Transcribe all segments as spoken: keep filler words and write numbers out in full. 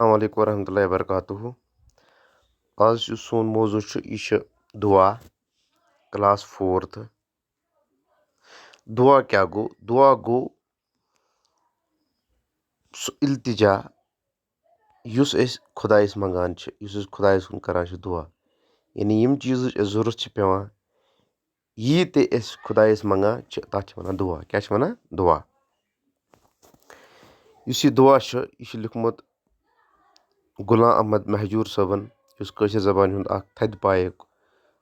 السلام علیکم ورحمۃ اللہ وبرکاتہ۔ آز یُس سون موضوع چھُ، یہِ چھُ دُعا، کلاس فورتھ۔ دُعا کیٛاہ گوٚو؟ دُعا گوٚو سُہ التجا، یُس أسۍ خۄدایَس منٛگان چھِ، یُس أسۍ خۄدایَس کُن کران چھِ دُعا۔ یعنی یِم چیٖزٕچ اَسہِ ضوٚرَتھ چھِ پٮ۪وان، یی تہِ أسۍ خۄدایَس منٛگان چھِ، تَتھ چھِ وَنان دُعا۔ کیٛاہ چھِ وَنان؟ دُعا۔ یُس یہِ دُعا چھُ، یہِ چھُ لیوٗکھمُت غلام احمد مہجور صٲبن، یُس کٲشِر زبانہِ ہُنٛد اکھ تھدِ پایُک،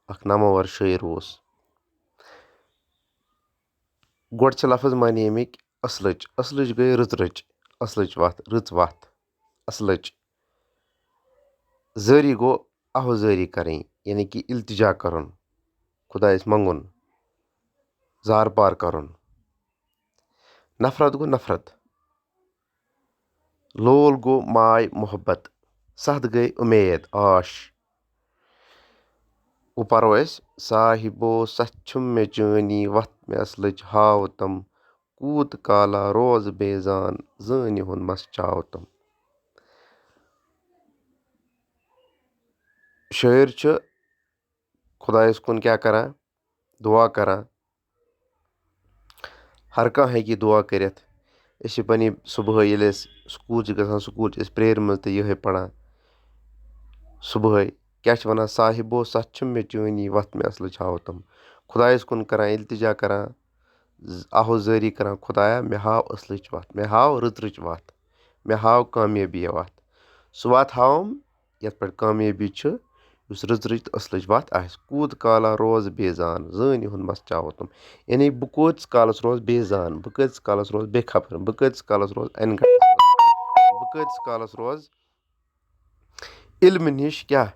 اکھ نامور شٲعر اوس۔ گۄڈٕ چھِ لفظ معنی اَمِکۍ اصلٕچ، اصلٕچ گٔے رٕژ رٕچ، اصلٕچ وَتھ، رٕژ وَتھ، اصلٕچ۔ زٲری گوٚو آہو زٲری کَرٕنۍ، یعنی کہِ التجا کَرُن، خۄدایَس منٛگُن، زارپار کَرُن۔ نفرت گوٚو نفرت۔ لول گوٚو ماے محبت۔ ستھ گٔے اُمید، آش۔ وۄنۍ پَرو أسۍ، صاحبو، سَتھ چھِم مےٚ چٲنی، وَتھ مےٚ اَصلٕچ ہاو تِم۔ کوٗت کالا روز بیزان، زٲنہِ ہُنٛد مَس چاو تِم۔ شٲعر چھُ خۄدایَس کُن کیٛاہ کران؟ دُعا کران۔ ہر کانٛہہ ہیٚکہِ یہِ دُعا کٔرِتھ۔ أسۍ چھِ پننہِ صُبحٲے، ییٚلہِ أسۍ سکوٗل چھِ گژھان، سکوٗل چھِ أسۍ prayer منٛز تہِ یِہوٚے پران۔ صُبحٲے کیٛاہ چھِ وَنان؟ صاحبو، سَتھ چھِم مےٚ چٲنی، وَتھ مےٚ اَصلٕچ ہاو تِم۔ خۄدایَس کُن کران، التجا کران، ز-، آہو زٲری کران، خۄدایا، مےٚ ہاو اَصلٕچ وَتھ، مےٚ ہاو رٕژ رٕژ وَتھ، مےٚ ہاو کامیٲبی وَتھ۔ سُہ وَتھ ہاوُم، یَتھ پٮ۪ٹھ کامیٲبی چھِ، یُس رٕژ رٕژ تہٕ اَصلٕچ وَتھ آسہِ۔ کوٗت کالا روز بیزان، زٲنہِ ہُنٛد مَس چاوو تِم۔ یعنی بہٕ کۭتِس کالَس روز بیزان، بہٕ کۭتِس کالَس روز بے خبر، بہٕ کۭتِس کالَس روز اَنہِ گَٹَس منٛز، بہٕ کۭتِس کالَس روز علمہٕ نِش کیٛاہ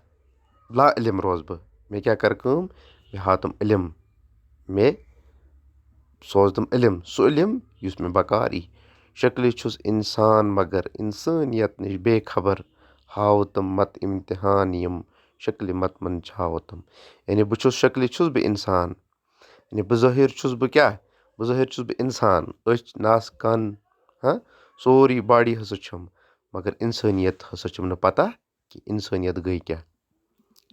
لا علم روز بہٕ؟ مےٚ کیٛاہ کَرٕ کٲم؟ مےٚ ہاو تِم علم، مےٚ سوز تِم علم، سُہ علم یُس مےٚ بکار یی۔ شکلہِ چھُس اِنسان مگر اِنسٲنیت نِش بے خبر، ہاو تِم مت امتحان یِم، شکلہِ مت منٛدچھاو تِم۔ یعنی بہٕ چھُس، شکلہِ چھُس بہٕ اِنسان، یعنی بظٲہِر چھُس بہٕ کیٛاہ؟ بظٲہِر چھُس بہٕ اِنسان، أچھ، نَس، کَن، ہاں، سورُے body ہسا چھُم، مگر اِنسٲنیت ہسا چھُم نہٕ پتہ کہِ اِنسٲنیت گٔے کیٛاہ؟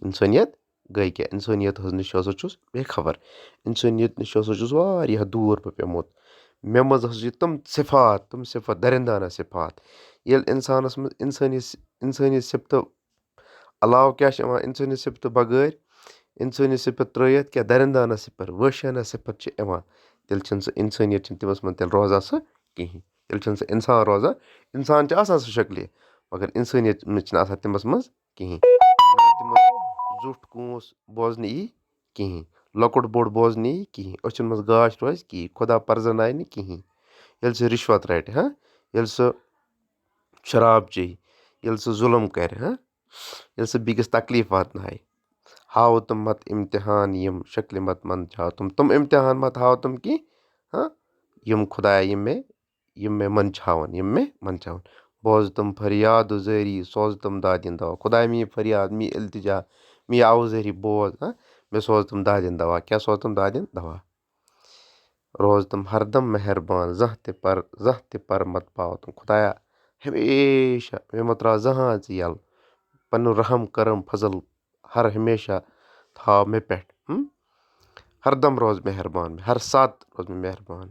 اِنسٲنیت گٔے کیٛاہ؟ اِنسٲنیت ہٕنٛز نِش ہسا چھُس بے خبر۔ اِنسٲنیت نِش ہسا چھُس واریاہ دوٗر بہٕ پیوٚمُت۔ مےٚ منٛز ہسا چھِ تِم صفات، تِم صفات، درندانہ صفات۔ ییٚلہِ اِنسانَس منٛز اِنسٲنی، اِنسٲنی صفتہٕ علاوٕ کیٛاہ چھِ یِوان؟ اِنسٲنی صفتہٕ بغٲر، اِنسٲنی صفت ترٛٲیِتھ کیٛاہ درندانہ صفت، وحشیانہ صفت چھِ یِوان، تیٚلہِ چھِنہٕ سُہ اِنسٲنیت، چھِنہٕ تٔمِس منٛز تیٚلہِ روزان سُہ کِہیٖنۍ۔ تیٚلہِ چھِنہٕ سُہ اِنسان روزان۔ اِنسان چھِ آسان سُہ شکلہِ، مگر اِنسٲنیت چھِنہٕ آسان تٔمِس منٛز کِہیٖنۍ۔ تِمَن زیُٹھ کونٛس بوزنہٕ یی کِہیٖنۍ، لۄکُٹ بوٚڑ بوزنہٕ یی کِہیٖنۍ، أچھَن منٛز گاش روزِ کِہیٖنۍ، خۄدا پَرزٕنایہِ نہٕ کِہیٖنۍ۔ ییٚلہِ سُہ رِشوت رَٹہِ، ہاں، ییٚلہِ سُہ شراب چیٚیہِ، ییٚلہِ سُہ ظُلم کَرِ، ہاں، ییٚلہِ سُہ بیٚکِس تکلیٖف واتنایہِ، ہاوو تِم مت اِمتِحان یِم، شکلہِ مت منٛدچھاو تِم، تِم اِمتِحان مت ہاو تِم کینٛہہ، ہاں، یِم خۄدایا، یِم مےٚ یِم مےٚ منٛدچھاوَن، یِم مےٚ منٛدچھاوَن۔ بوز تِم فریاد و زٲری، سوز تِم دادِن دوا۔ خۄدایا، میٛٲنۍ فریاد، میٛٲنۍ التجا، میٛٲنۍ آوزٲری بوز، ہاں؟ مےٚ سوز تِم دادِن دوا۔ کیٛاہ سوز تِم دادِن دوا؟ روز تِم ہردم مہربان، زانٛہہ تہِ پر، زانٛہہ تہِ پر مت پاو تِم۔ خۄدایا، ہمیشہ مےٚ مہ ترٛاو زانٛہہ ژٕ یَلہٕ۔ پَنُن رحم، کرم، فضل ہر ہمیشہ تھاو مےٚ پٮ۪ٹھ، ہم؟ ہردم روز مہربان، ہر ساتہٕ روز مےٚ مہربان۔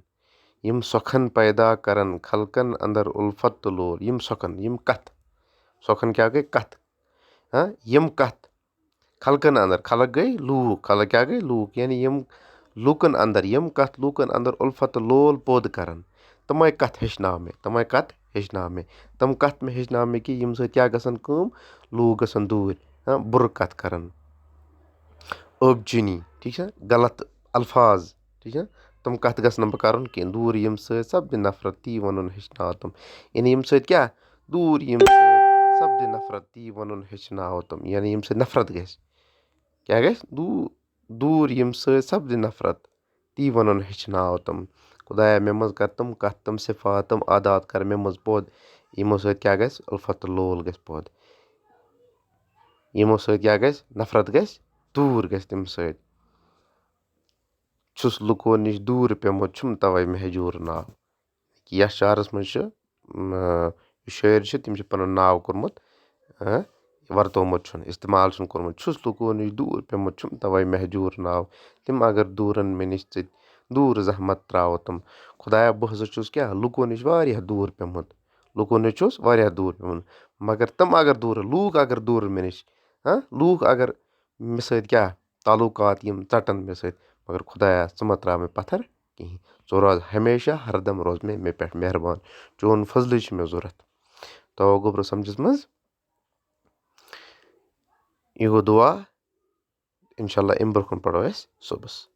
یِم سۄکھن پیدا کرن خلقن اندر الفت تہٕ لول۔ یِم سۄکھن، یِم کتھ، سۄکھن کیٛاہ گٔے؟ کتھ۔ ہاں، یِم کتھ خلقن اندر، خلق گٔے لوٗکھ، خلق کیٛاہ گٔے؟ لوٗکھ۔ یعنی یِم لوٗکن اندر، یِم کتھ لوٗکن اندر الفت تہٕ لول پٲدٕ کرن، تِمے کتھ ہیٚچھناو مےٚ، تِمے کتھ ہیٚچھناو مےٚ۔ تِم کتھ مےٚ ہیٚچھناو مےٚ کہِ یِم سۭتۍ کیٛاہ گژھن کٲم؟ لوٗکھ گژھن دوٗرۍ، ہاں، بُرٕ کتھ کرن۔ اوٚب چینی، ٹھیٖک چھا؟ غلط الفاظ، ٹھیٖک چھا؟ تِم کتھ گژھن نہٕ بہٕ کرُن کینٛہہ۔ دوٗر یِم سۭتۍ سپدِ نفرت، تی ونُن ہیٚچھناو تِم۔ یعنی یِم سۭتۍ کیٛاہ؟ دوٗر یِم سۭتۍ سپدِ نفرت، تی ونُن ہیٚچھناو تِم۔ یعنی یِم سۭتۍ نفرت گژھِ۔ کیٛاہ گژھِ؟ دوٗ-، دوٗر یِم سۭتۍ سپدِ نفرت، تی ونُن ہیٚچھناو تِم۔ خۄدایا، مےٚ منٛز کر تِم کتھ، تِم صفات، تِم عادات کر مےٚ منٛز پٲدٕ، یِمو سۭتۍ کیٛاہ گژھِ؟ الفت تہٕ لول گژھِ پٲدٕ۔ یِمو سۭتۍ کیٛاہ گژھِ؟ نفرت گژھِ، دوٗر گژھِ تَمہِ سۭتۍ۔ چھُس لُکو نِش دوٗر پیوٚمُت، چھُم تَوَے مہجوٗر ناو۔ یَتھ شعرَس منٛز چھُ، اۭں، یہِ شٲعر چھِ، تٔمۍ چھِ پَنُن ناو کوٚرمُت، اَ، ورتومُت چھُن، استعمال چھُن کوٚرمُت، چھُس لُکو نِش دوٗر پیوٚمُت، چھُم تَوَے مہجوٗر ناو۔ تِم اگر دوٗرَن مےٚ نِش ژٔتۍ، دوٗر زحمت ترٛاوو تِم۔ خۄدایا، بہٕ ہسا چھُس کیٛاہ، لُکو نِش واریاہ دوٗر پیوٚمُت۔ لُکو نِش چھُس واریاہ دوٗر پیوٚمُت۔ مگر تِم اگر دوٗر، لوٗکھ اگر دوٗر مےٚ نِش، ہاں، لوٗکھ اگر مےٚ سۭتۍ کیٛاہ، تعلقات یِم ژَٹَن مےٚ سۭتۍ، مگر خۄدایا، ژٕ مہ ترٛاو مےٚ پَتھر کِہیٖنۍ۔ ژٕ روز ہمیشہ ہردم روز مےٚ، مےٚ پٮ۪ٹھ مہربان۔ چون فضلٕے چھُ مےٚ ضوٚرَتھ۔ تو گوٚبرو سَمجھَس منٛز؟ یہِ گوٚو دُعا۔ اِنشاء اللہ، اَمہِ برٛونٛہہ کُن پَرو أسۍ صُبحَس۔